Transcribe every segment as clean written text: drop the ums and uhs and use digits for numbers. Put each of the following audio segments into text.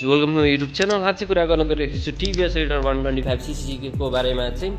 Welcome to YouTube channel. आज चाहिँ कुरा गर्न गइरहेको छु टिभिएस रेडर 125cc को बारेमा चाहिँ।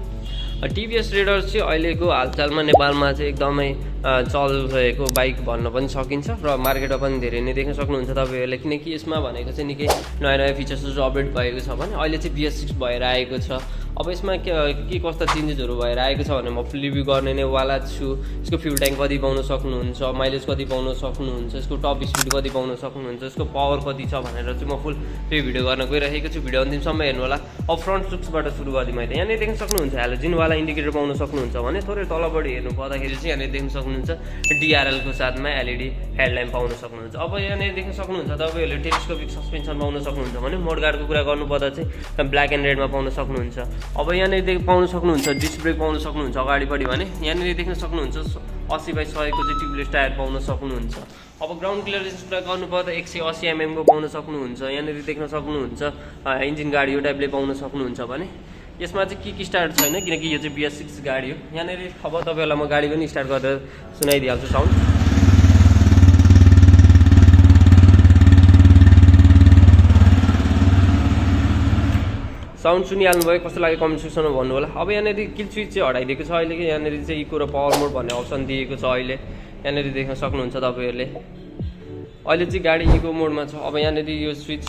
टिभिएस रेडर चाहिँ अहिलेको हालचालमा नेपालमा चाहिँ एकदमै चलिरहेको बाइक भन्न पनि सकिन्छ र मार्केटमा पनि धेरै नै देख्न सक्नुहुन्छ तपाईँहरूले, किनकि यसमा भनेको चाहिँ निकै नयाँ नयाँ फिचर्सहरू अपडेट भएको छ भने अहिले चाहिँ BS6 भएर आएको छ। अब यसमा के कस्ता चेन्जेसहरू भएर आएको छ भने म फुल रिभ्यू गर्ने नै वाला छु। यसको फ्युल ट्याङ्क कति पाउन सक्नुहुन्छ, माइलेज कति पाउन सक्नुहुन्छ, यसको टप स्पिड कति पाउन सक्नुहुन्छ, यसको पावर कति छ भनेर चाहिँ म फुल भिडियो गर्न गइरहेको छु। भिडियो अन्तिमसम्म हेर्नु होला। अब फ्रन्ट लुक्सबाट सुरु गरिदिएँ मैले। यहाँनिर देख्न सक्नुहुन्छ हेलोजिनवाला इन्डिकेटर पाउन सक्नुहुन्छ भने थोरै तलबाट हेर्नु पर्दाखेरि चाहिँ यहाँनिर देख्न सक्नुहुन्छ DRL को साथमा LED हेडल्याम्प पाउन सक्नुहुन्छ। अब यहाँनिर देख्न सक्नुहुन्छ तपाईँहरूले टेलिस्कोपिक सस्पेन्सन पाउन सक्नुहुन्छ भने मोडगार्डको कुरा गर्नुपर्दा चाहिँ ब्ल्याक एन्ड रेडमा पाउन सक्नुहुन्छ। अब यहाँनिर पाउन सक्नुहुन्छ डिस्क ब्रेक पाउन सक्नुहुन्छ अगाडिपट्टि भने यहाँनिर देख्न सक्नुहुन्छ 80/100 को चाहिँ ट्युबलेस टायर पाउन सक्नुहुन्छ। अब ग्राउन्ड क्लियरेन्स कुरा गर्नुपर्दा 180 mm को पाउन सक्नुहुन्छ। यहाँनिर देख्न सक्नुहुन्छ इन्जिन गाडी यो टाइपले पाउन सक्नुहुन्छ भने यसमा चाहिँ किक स्टार्ट छैन किनकि यो चाहिँ BS6 गाडी हो। यहाँनिर अब तपाईँहरूलाई म गाडी पनि स्टार्ट गरेर सुनाइदिइहाल्छु साउन्ड। साउन्ड सुनिहाल्नुभयो, कस्तो लाग्यो कमेन्ट सेक्सनमा भन्नु होला। अब यहाँनिर किल स्विच चाहिँ हटाइदिएको छ अहिले। यहाँनिर चाहिँ इको र पावर मोड भन्ने अप्सन दिएको छ अहिले। यहाँनिर देख्न सक्नुहुन्छ तपाईँहरूले अहिले चाहिँ गाडी इको मोडमा छ। अब यहाँनिर यो स्विच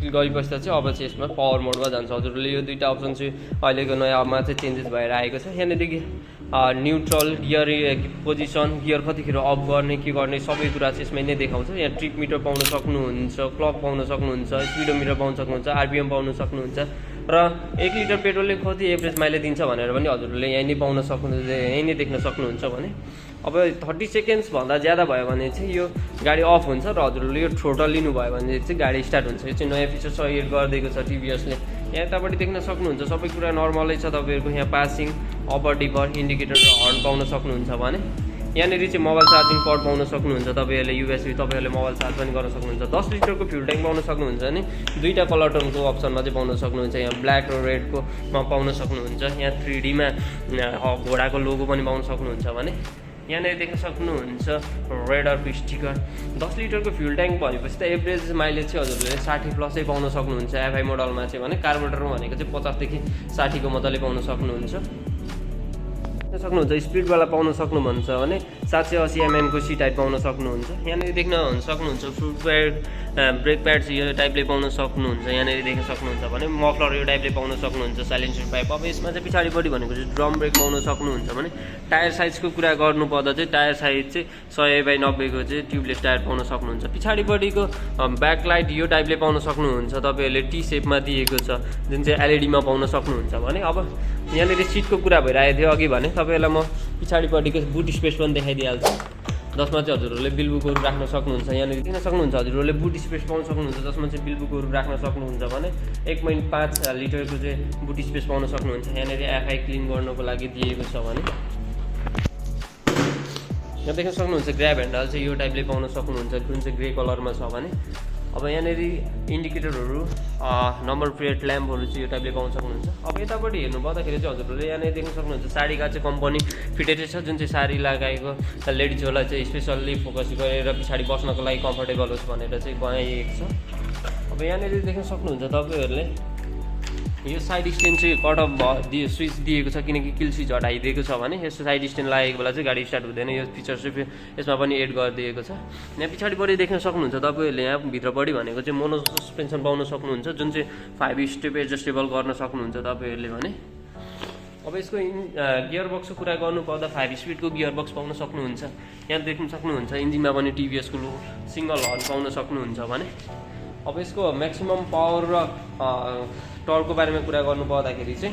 गरिबस्दा चाहिँ अब चाहिँ यसमा पावर मोडमा जान्छ। हजुरहरूले यो दुईवटा अप्सन चाहिँ अहिलेको नयाँमा चाहिँ चेन्जेस भएर आएको छ। यहाँनिर न्युट्रल गियर पोजिसन, गियर कतिखेर अफ गर्ने के गर्ने सबै कुरा चाहिँ यसमा नै देखाउँछ। यहाँ ट्रिप मिटर पाउन सक्नुहुन्छ, क्लक पाउन सक्नुहुन्छ, स्पिडोमिटर पाउन सक्नुहुन्छ, RPM पाउन सक्नुहुन्छ र 1 लिटर पेट्रोलले कति एभरेज माइलेज दिन्छ भनेर पनि हजुरहरूले यहीँ नै पाउन सक्नुहुन्छ, यहीँ नै देख्न सक्नुहुन्छ भने। अब 30 सेकेन्ड्स भन्दा ज्यादा भयो भने चाहिँ यो गाडी अफ हुन्छ र हजुरहरूले यो थ्रोटल लिनुभयो भने चाहिँ गाडी स्टार्ट हुन्छ। यो चाहिँ नयाँ फिचर एड गरिदिएको छ टिभिएसले। यहाँ यतापट्टि देख्न सक्नुहुन्छ सबै कुरा नर्मलै छ तपाईँहरूको। यहाँ पासिङ, अपर डिपर, इन्डिकेटर र हर्न पाउन सक्नुहुन्छ भने यहाँनिर चाहिँ मोबाइल चार्जिङ पोर्ट पाउन सक्नुहुन्छ तपाईँहरूले। USB तपाईँहरूले मोबाइल चार्ज पनि गर्न सक्नुहुन्छ। 10 लिटरको फ्युल ट्याङ्क पाउन सक्नुहुन्छ भने दुईवटा कलर टोनको अप्सनमा चाहिँ पाउन सक्नुहुन्छ। यहाँ ब्ल्याक र रेडकोमा पाउन सक्नुहुन्छ। यहाँ 3D मा घोडाको लोगो पनि पाउन सक्नुहुन्छ भने यहाँनिर देख्न सक्नुहुन्छ रेडर स्टिकर। 10 लिटरको फ्युल ट्याङ्क भनेपछि त एभरेज माइलेज चाहिँ हजुरले 60+ पाउन सक्नुहुन्छ FI मोडलमा चाहिँ भने। कार्बोरेटर भनेको चाहिँ 50 देखि 60 को मजाले पाउन सक्नुहुन्छ। स्पिडवाला पाउन सक्नुहुन्छ भने 780 mm को सी टाइप पाउन सक्नुहुन्छ। यहाँनिर देख्न सक्नुहुन्छ फुट प्याड, ब्रेक प्याड्स यो टाइपले पाउन सक्नुहुन्छ। यहाँनिर देख्न सक्नुहुन्छ भने मफलर यो टाइपले पाउन सक्नुहुन्छ, साइलेन्सर पाइप। अब यसमा चाहिँ पछाडिपट्टि भनेको चाहिँ ड्रम ब्रेक पाउन सक्नुहुन्छ भने टायर साइजको कुरा गर्नुपर्दा चाहिँ टायर साइज चाहिँ 100/90 को चाहिँ ट्युबलेस टायर पाउन सक्नुहुन्छ। पछाडिपट्टिको ब्याकलाइट यो टाइपले पाउन सक्नुहुन्छ तपाईँहरूले, T सेपमा दिएको छ जुन चाहिँ LED मा पाउन सक्नुहुन्छ भने। अब यहाँनिर सिटको कुरा भइरहेको थियो अघि भने तपाईँहरूलाई म पछाडिपट्टिको बुट स्पेस पनि देखाइदिइहाल्छु जसमा चाहिँ हजुरहरूले बिलबुकहरू राख्न सक्नुहुन्छ। यहाँनिर देख्न सक्नुहुन्छ हजुरहरूले बुट स्पेस पाउन सक्नुहुन्छ जसमा चाहिँ बिलबुकहरू राख्न सक्नुहुन्छ भने 1.5 लिटरको चाहिँ बुट स्पेस पाउन सक्नुहुन्छ। यहाँनिर FI क्लिन गर्नको लागि दिएको छ भने यहाँ देख्न सक्नुहुन्छ ग्र्याब ह्यान्डल चाहिँ यो टाइपले पाउन सक्नुहुन्छ जुन चाहिँ ग्रे कलरमा छ भने। अब यहाँनिर इन्डिकेटरहरू, नम्बर प्लेट ल्याम्पहरू चाहिँ यो टाइपले पाउन सक्नुहुन्छ। अब यतापट्टि हेर्नु पर्दाखेरि चाहिँ हजुरहरूले यहाँनिर देख्न सक्नुहुन्छ साडीका चाहिँ कम्पनी फिटेड छ जुन चाहिँ साडी लगाएको लेडिजहरूलाई चाहिँ स्पेसल्ली फोकस गरेर पछाडि बस्नको लागि कम्फर्टेबल होस् भनेर चाहिँ बनाइएको छ। अब यहाँनिर देख्न सक्नुहुन्छ तपाईँहरूले यो साइड स्ट्यान्ड चाहिँ कट अफ स्विच दिएको छ किनकि किल स्विच हटाइदिएको छ भने यस्तो साइड स्ट्यान्ड लागेको बेला चाहिँ गाडी स्टार्ट हुँदैन। यो फिचर चाहिँ यसमा पनि एड गरिदिएको छ। यहाँ पछाडिपट्टि देख्न सक्नुहुन्छ तपाईँहरूले यहाँ भित्रपट्टि भनेको चाहिँ मोनो सस्पेन्सन पाउन सक्नुहुन्छ जुन चाहिँ 5 स्टेप एडजस्टेबल गर्न सक्नुहुन्छ तपाईँहरूले भने। अब यसको गियर बक्सको कुरा गर्नुपर्दा 5 स्पिडको गियर बक्स पाउन सक्नुहुन्छ। यहाँ देख्न सक्नुहुन्छ इन्जिनमा पनि टिभिएसको सिङ्गल हर्न पाउन सक्नुहुन्छ भने। अब यसको म्याक्सिमम पावर र टर्कको बारेमा कुरा गर्नुपर्दाखेरि चाहिँ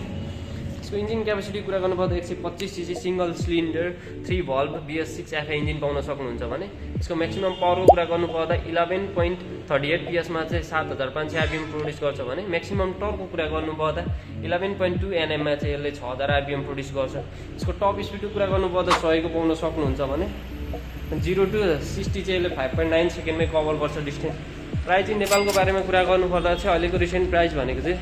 यसको इन्जिन क्यापेसिटी कुरा गर्नुपर्दा 125cc single cylinder 3 valve BS6 FI engine पाउन सक्नुहुन्छ भने यसको म्याक्सिमम पावरको कुरा गर्नुपर्दा 11.38 PS मा चाहिँ 7500 RPM प्रोड्युस गर्छ भने म्याक्सिमम टर्कको कुरा गर्नुपर्दा 11.2 Nm मा चाहिँ यसले 6000 RPM प्रोड्युस गर्छ। यसको टप स्पिडको कुरा गर्नुपर्दा 100 को पाउन सक्नुहुन्छ भने 0 to 60 चाहिँ यसले 5.9 सेकेन्डमै कभर गर्छ डिस्टेन्स। प्राइस चाहिँ नेपालको बारेमा कुरा गर्नुपर्दा चाहिँ अहिलेको रिसेन्ट प्राइस भनेको चाहिँ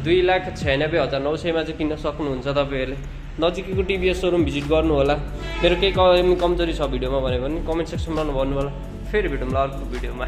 2,96,900 मा चाहिँ किन्न सक्नुहुन्छ तपाईँहरूले। नजिकैको टिभिएस सोरुम भिजिट गर्नु होला। मेरो केही कमजोरी छ भिडियोमा भने पनि कमेन्ट सेक्सनमा भन्नु होला। फेरि भेटौँला अर्को भिडियोमा।